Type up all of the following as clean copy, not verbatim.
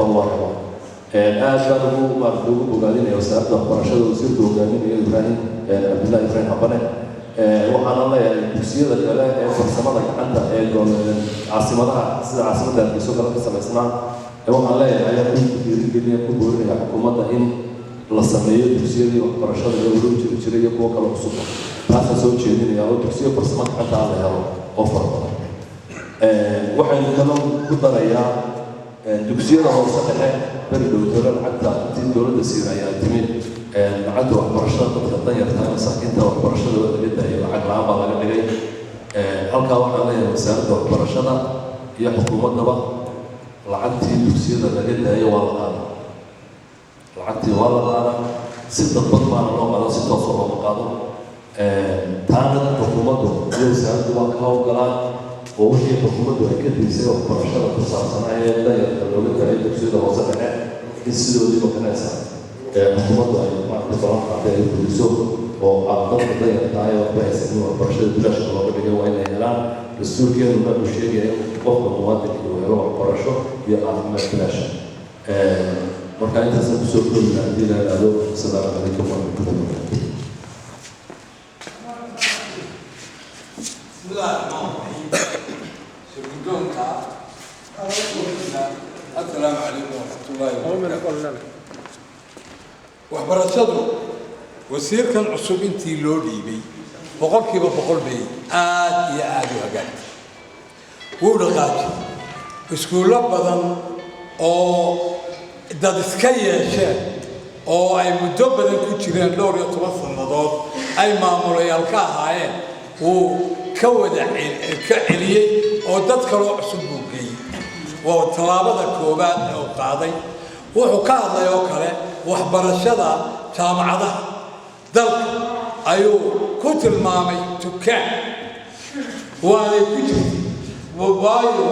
Baan waa rabaa aad baan ugu maarata ugu bogaadinaya Wasaaradda Waxbarashada, wasiirka hogaaminayo Ibraahim Cabdullahi Ibraahim Habane. Waxaana leeyahay dugsiyada kale ee farsamada gacanta ee caasimadaha, sida caasimadda Hargeyso kale ka samaysnaa, waxaan leeyahay ayaa ku dhiirigelinaya, ku boorinaya xukuumadda in la sameeyo dugsiyadii waxbarashada ee weli jiri jiray iyo kuwo kale cusubba. Taasaan soo jeedinaya oo dugsiyo farsamo gacanta la helo oo fara badan. Waxaynu kaloo ku darayaa dugsiyada hoose dhexe. Beri dhowtore lacagta intii dowladda siira ayaa timid, lacagta waxbarashada dadka danyarta, masaakiinta, waxbarashada waa laga daayay, lacag la-aan baa laga dhigay. Halkaa waxaan leeyahay Wasaaradda Waxbarashada iyo xukuumaddaba, lacagtii dugsiyada laga daayay waa la qaadaa, lacagtii waa la qaadaa, si dadbad baana loo qaado, si toosoo looma qaado. Taana xukuumaddu iyo wasaaraddu waa ka howlgalaan oo wixii xukuumaddu ay ka diisay waxbarashada ku saabsanaa ee danyarta looga daayay dugsiyada hoose dhexe in sidoodii makanaysa xukuumaddu ay maaragtay balan qaaday ay fuliso, oo dadka danyarta ah ee waxba haysanin waxbarashada bilaashka looga dhigay waa inay helaan. Dastuurkeenuna uu sheegaya in qofka muwaadinka uu helo waxbarasho iyo caafimaad bilaasha. Marka intaasaan kusoo koobi lahaa haddii la idhaahdo. Asalaamu calaykum waraxmatullahi wabarakatu. بسم الله الرحمن الرحيم. شرقدونka، السلام عليكم ورحمة الله وبركاته. Waxbarashadu wasiirkan cusub intii loo dhiibay 100% bay aad iyo aada u hagaagtay. Wuu dhaqaajiyey iskuullo badan oo dad iska yeesheen oo ay muddo badan ku jireen, dhowr iyo toban sannadood ay maamulayaal ka ahaayeen, wuu ka wada ka celiyey oo dad kaloo cusub buu geeyey. Waa tallaabada koowaad ee uu qaaday. Wuxuu ka hadlay oo kale waxbarashada jaamacadaha dalka ayuu ku tilmaamay dukaan, waanay ku jirtay, waayo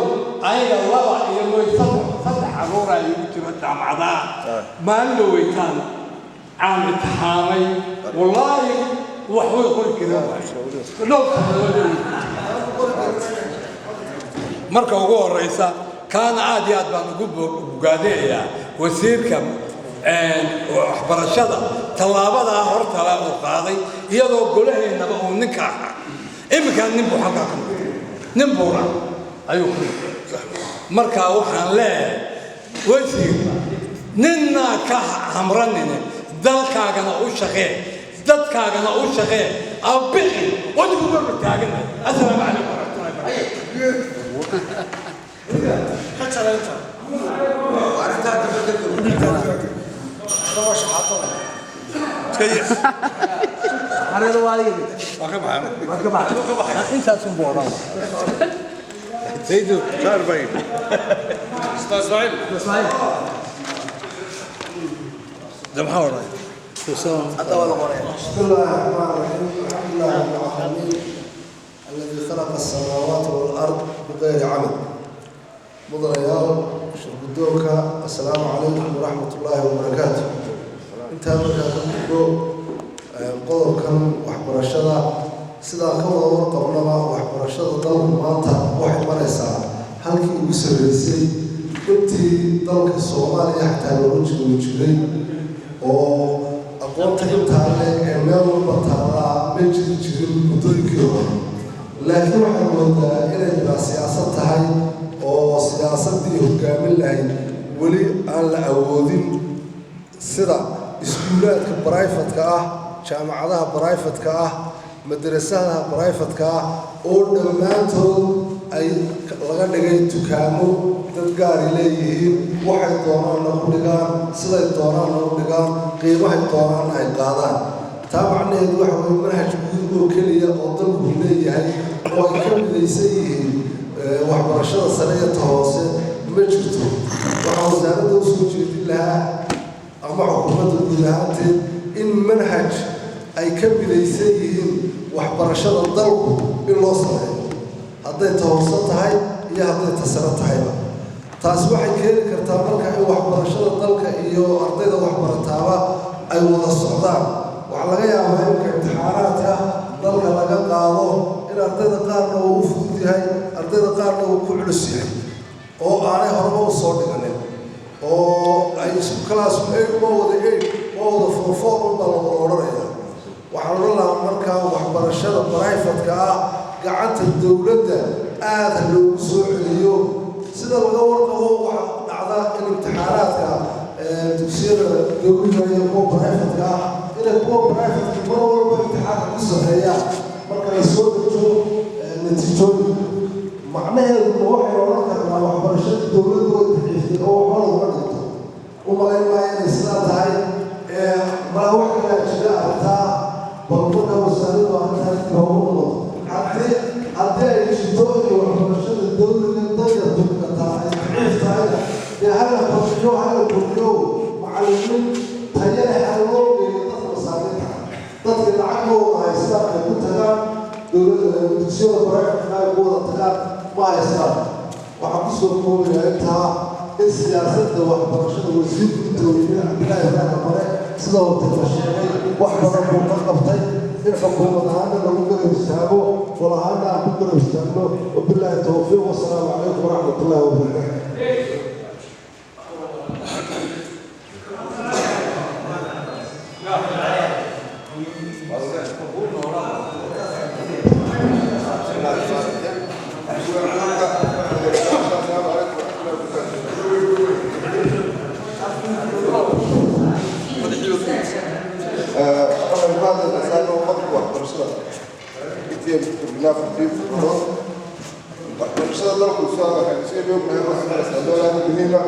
aniga laba iyo moy saddex caruura igu jiro jaamacadaha. Maalin dhaweytaan aan imtixaamay, wallaahi wax way qori kareen waay dhowr sannadood way ku jireen. Marka ugu horeysa kaana aad iyo aad baan ugu bogaadinayaa wasiirka waxbarashada tallaabadaa hortale uu qaaday, iyadoo golaheennaba uu ninka ahaa. Iminkaa nin buu halkaa ka noqday, nin buura ayuu ku noqday. Marka waxaan leeyahay, wasiir, ninna ka hamranine, dalkaagana u shaqee, dadkaagana u shaqee, abixi wadigu gorba taagana. Assalaamu calaykum waraxmatullahi wabarakatu. Ismaaciil. De maxaa odhanay? بسم الله الرحمن الرحيم. الحمد لله رب العالمين الذي خلق السماوات والأرض بغير عمد. Mudanayaal, shirgudoonka, assalaamu calaykum waraxmat ullaahi wabarakaatu. Intaa markaa ka gudbo, qodobkan waxbarashada, sidaan ka wada warqabnaba, waxbarashada dalku maanta waxay maraysaa halkii ugu sarreysay intii dalka Soomaaliya xataa looga joogi jiray, oo aqoonta intaa leeg ee meel walba taallaa ma jiri jirin muddooyinkii hore. Laakiin waxaad moodaa inay baa siyaasad tahay oo siyaasaddii hogaamin lahayd weli aan la awoodin, sida iskuulaadka private-ka ah, jaamacadaha private-ka ah, madarasadaha private-ka ah, oo dhammaantood ay laga dhigay dukaamo dad gaari leeyihiin, waxay doonaanna ku dhigaan, siday doonaanna u dhigaan, qiimahay doonaanna ay qaadaan. Taa macnaheedu waxa weye manhaj guud oo keliya oo dalku leeyahay oo ay ka midaysan yihiin waxbarashada sare iyo ta hoose ma jirto. Waxaa wasaaradda usoo jeedin lahaa ama xukuumadda guud ahaanteed in manhaj ay ka midaysan yihiin waxbarashada dalku in loo sameeyo, hadday ta hoose tahay iyo hadday ta sare tahayba. Taasi waxay keeni kartaa marka in waxbarashada dalka iyo ardayda waxbarataaba ay wada socdaan. Waxaa laga yaabaa imika imtixaanaadka dalka laga qaado in ardayda qaarna uu u fudud yahay, ardayda qaarna uu ku culus yahay, oo aanay horeba u soo dhiganin. Oo ay isku class eight, waa wada eight, waa wada form four unbaa la wada odhanaya. Waxaan odhan lahaa markaa waxbarashada private-ka ah gacanta dowladda aada loogu soo celiyo. Sida laga warqabo, waxaa dhacda in imtixaanaadka dugsiyada dowladda iyo kuwa private-ka ah inay kuwa private-ka mar walba imtixaanka ku sameeyaan marka la soo dejo natiijooyinka. Macnaheedu ma waxaynu odhan karnaa waxbarashada dowladdu way daciiftay oo waxba laguma dhigto? U malayn maayo inay sidaa tahay. Malaa wax kalaa jira arrintaa. Bal marka wasaaraddu arrintaa dib ugu noqoto. Haddii ay jirto inay waxbarashada dowliga danyartu dhigataa ay daciif tahayna, dee hala kordhiyo, hala kordhiyo, macallimiin tayo leh ha loo geeyo dadka masaakiinta. Dadka lacag ma wada haystaan ay ku tagaan dowladda dugsiyada private-ka, ay ku wada tagaan ma haystaan. Waxaan kusoo koobayaa intaa in siyaasadda waxbarashada wasiirku intuu yimid, Cabdillaahi Ibraahim Habane, sida horta la sheegay, wax badan buu ka qabtay, in xukuumad ahaana lagu garab istaago, gol ahaana aan ku garab istaagno. Wabilaahi towfiiq, wasalaamu calaykum waraxmat ullahi wabarakaatu. Waxaynu ka hadlaynaa saaka qodobka waxbarashada. Intii aynu kordhinaa 4 fikradood waxbarashada dalku saa waxaynu sii ognahay waxay maraysaa meel aad u muhiima.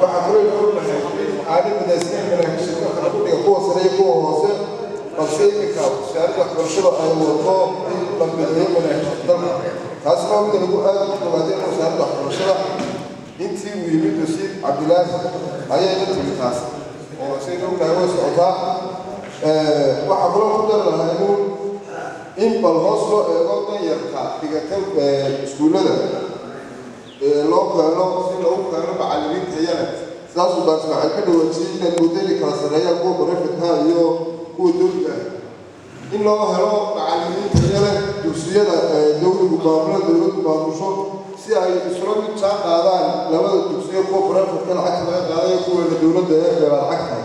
Waxaa kaloo aynu ognahay in aanay midaysnayn manaahijta dalka lagu dhiga, kuwa sare iyo kuwa hoose, balse iminka wasaaradda waxbarashada ay wado in la mideeyo manaahijta dalka. Taasina waa mid lagu aad ugu dhawaaday in wasaaradda waxbarashada intii uu yimid wasiir Cabdilaahi ayay la timi taas, oo saynu ognahay way socotaa. Waxaa kaloo ku dari lahaa inuu in bal hoos loo eego danyarta dhigata iskuullada loo keeno, si loogu keeno macallimiin tayo leh. Sidaasuu baan Ismaaciil ka dhawaajiyey inaad mooddo inay kala sarreeyaan kuwa private-ka iyo kuwa dowliga ah, in loo helo macallimiin tayo leh dugsiyada dowligu maamulo, dowladdu maamusho, si ay isula mid jaan qaadaan labada dugsiyo, kuwa private-ka lacagta laga qaadayo, kuwa dowladda ee lacagta.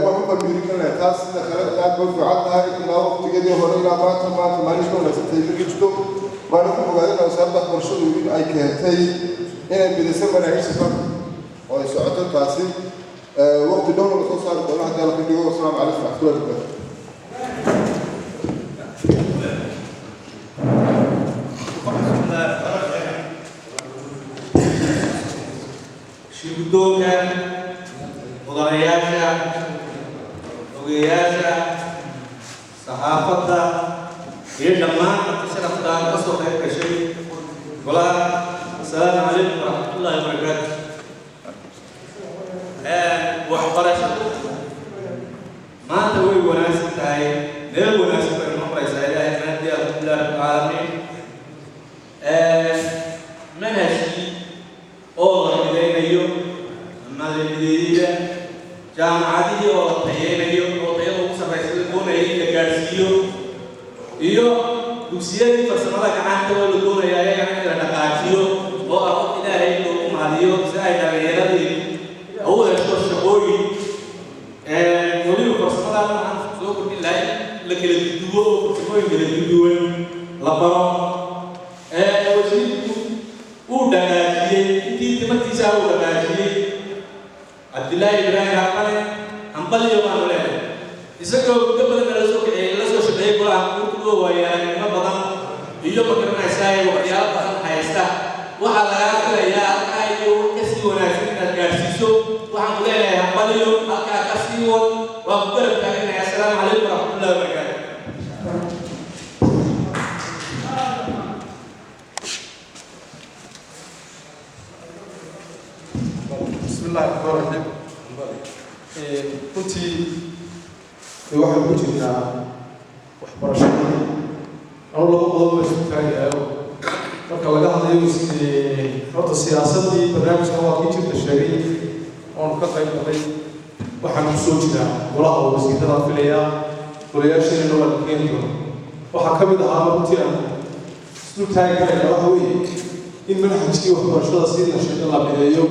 Waxu baan dhiirigelinayaa taas. Sida kale aad bay fiican tahay ilaa waqtigeedii hore ilaa maanta. Maanta maalin ka wanaagsantay ma jirto. Waana ku bogaadina wasaaradda waxbarashadu in ay keentay inay midiso manaahijta dalka oo ay socoto taasi, waqti dhowna la soo saari doono haddii Alla ka dhigo. Wasalaamu calaykum waraxmatullahi wabarakatu. Shirguddoonka, mudanayaasha, ogeyaasha, saxaafadda iyo dhammaan marti sharafta ka soo qayb gashay golaha, assalaamu calaykum waraxmatullaahi wabarakaatu. Waxbarashadu maanta way wanaagsan tahay, meel wanaagsan bay noo maraysaa, Ilaahay mahdi, alxamdulilah rabbil caalamiin. Manhajkii oo la midaynayo ama la mideeyeyba, jaamacadihii oo la tayeynayo oo tayada ugu sarraysa la doonaya in la gaadhsiiyo, iyo dugsiyadii farsamada gacanta oo la doonaya ayagana in la dhaqaajiyo, oo ah wax Ilaahay loogu mahadiyo, si ay dhallinyaradii u hesho shaqooyin. Weliba farsamada waxaan soo kordhin lahaa in la kala duduwo oo farsamooyin kala duduwan la baro. Wasiirku uu dhaqaajiyey intii timartiisa uu dhaqaajiyey, Cabdillaahi Ibraahim Habane, hambaliyo baanu leenahay. Isagoo muddo badan la soo kiciyey, la soo shaqeeyey golaha guurtooda, waayo aragnimo badan iyo magaranaysaa waxyaalo badan haysta, waxaa lagaa filayaa halkaa iyo wax kasii wanaagsan inaad gaadhsiiso. Waxaan ku leenahay hambaliyo, halkaa ka sii wad, waan ku garab taaganahay. Assalaamu calaykum waraxmatullahi wabarakaatu. بسم الله الرحمن الرحيم. Runtii dee waxaan ku jirnaa waxbarashadii. Anu laba qodob ba isku taagayayo. Marka laga hadlayo horta siyaasaddii barnaamijka, waa kii jirta sheegay oonu ka qayb galay. Waxaan ku soo jiraa golaha oo wasiirada filayaa, golayaasheena waa la keeni doona. Waxaa ka mid ahaa runtii aan isdul taagi karayna waxa weeye in manhajkii waxbarashada si la sheegay la mideeyo.